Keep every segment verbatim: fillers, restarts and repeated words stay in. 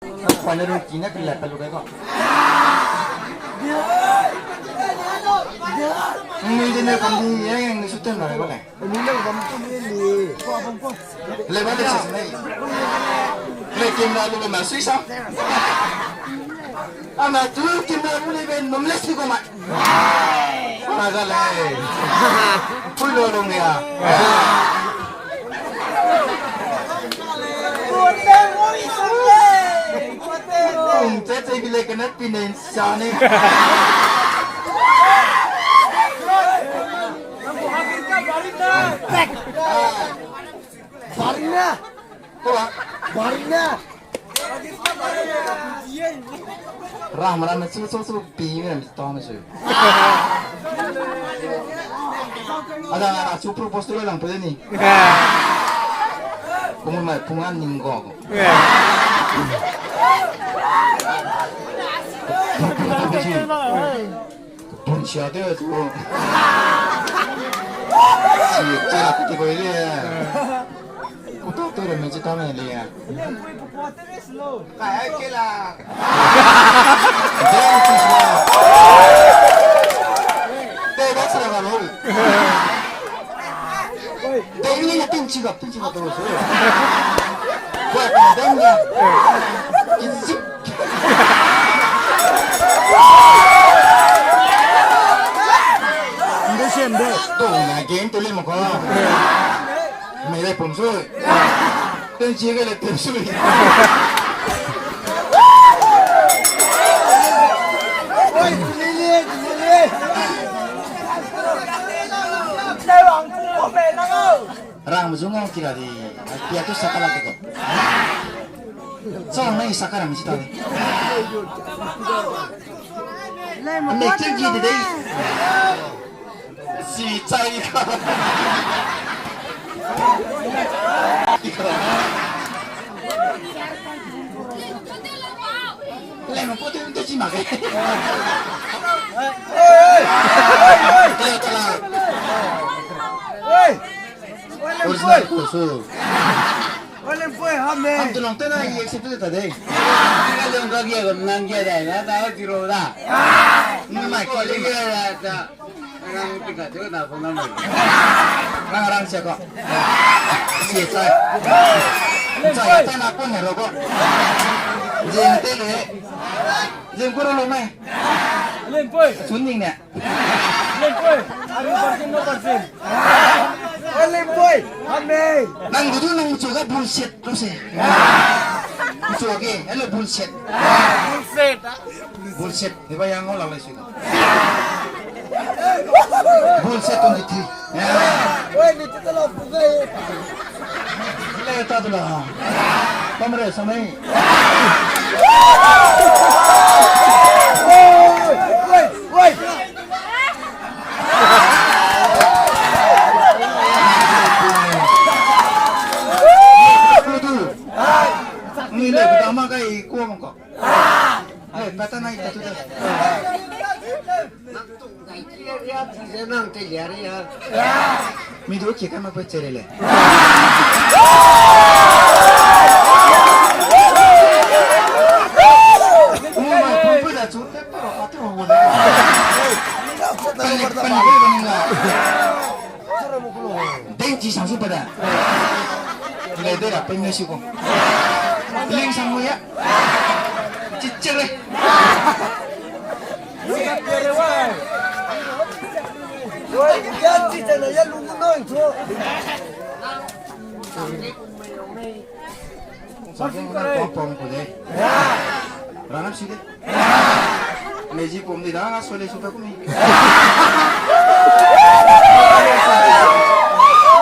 Pale ru ki ne pele pelu kai ko. Ni de ne kam ni ye ni su ten na ko le. Le ba le sa ne. Le kim na lu ma sui sa. Ana tu kim na lu le ben nom le si ko ma. Ana ga le. Pui lo lo ya. Kum te te bi le kena pinen sane. Barina. Barina. Ram ram me chu chu chu pi me ram ta me chu. Ada ada chu propose tu lang pe ni. Pung mai pung an ning go. Pun sia de tu. Si cha ti ko le. Kutu tu re me chi ta me le. Kai ke la. Dei chi sa. Dei ba sa ga lo. Dei ni na pin chi ga, pin chi ga tu so. Ba ka dei ni. Ki zi. Nde se nde. Tu na game tu le mo ko. Mei le pum sui. Ten chi ge le pum sui. Oi, lili, lili. Rang zung ang kira di. Pia tu sakala ke ko. Zang nai sakara mi sita. Ane kin ji de dei. Si chai ka. Lei ma pote unte chi ma ke. Original ko su. Wale poi, hame. Am tu long tena i accept ta de. Ka long ka gia gam nang gia de, na ta ti ro da. Ni ma ki le gia da. Rang ti ka tu na phone number. Rang rang se ko. Si chai. Chai ta na ko ne ro ko. Jing te le. Jing ko ro lo mai. Lempoi. Sun ning ne. Lempoi. Are you virgin, no virgin? Lempoi. Amen. Nang gudu nang chu ga bullshit lo se. Chu ge, hello bullshit. Bullshit. Bullshit. Eba yang ngau lang lai su. Bullshit twenty three. Oi, ni tu lo pu gai. Le ta tu la. Pamre samai. Oi, oi, oi. Ni le dama kai ko mong ko. Le pata nai ta tu da. Mi du ki ka ma pe chere le. Mo ma pu pu da chu te pa pa tu mo da. Pali pali be bani la. Dei chi sang su pa da. Le de ra pe me su ko. Leng sang mo ya. Chi chere. Pom ko de. Rana si de. Meji pom de da, nga sole su ta kumi.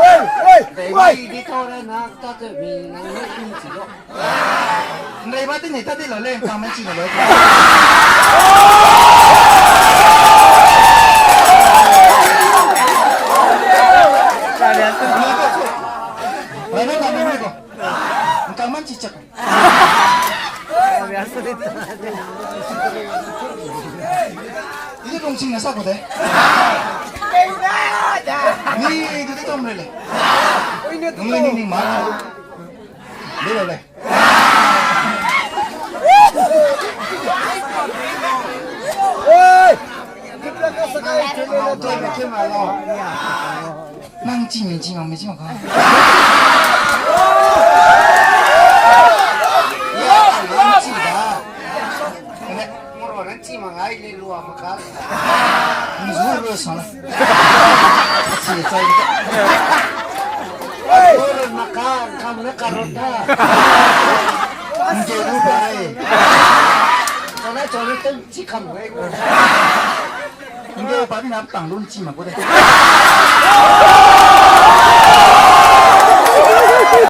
Hey, hey, hey. Dei di tore na ta te mi na ni chi lo. Nrei ba te ne ta de lo le, ka me chi lo le. Nrei ba te ne ko. Nka man chi chak. Ini kong sing na sa ko de. Ni du de tom re le. Nung le ni ni ma. Le lo le. Chi mi chi mak mi chi mak ka. Ya, chi da. Ene, moro ne chi mak ai le lua mak ka. Nzu lu sa. Chi chai. Moro na ka, kam ne ka ro da. Nge lu ba ai. Chale, chale, tem chi kam ai. Nge ba ni na tang lun chi mak ku de.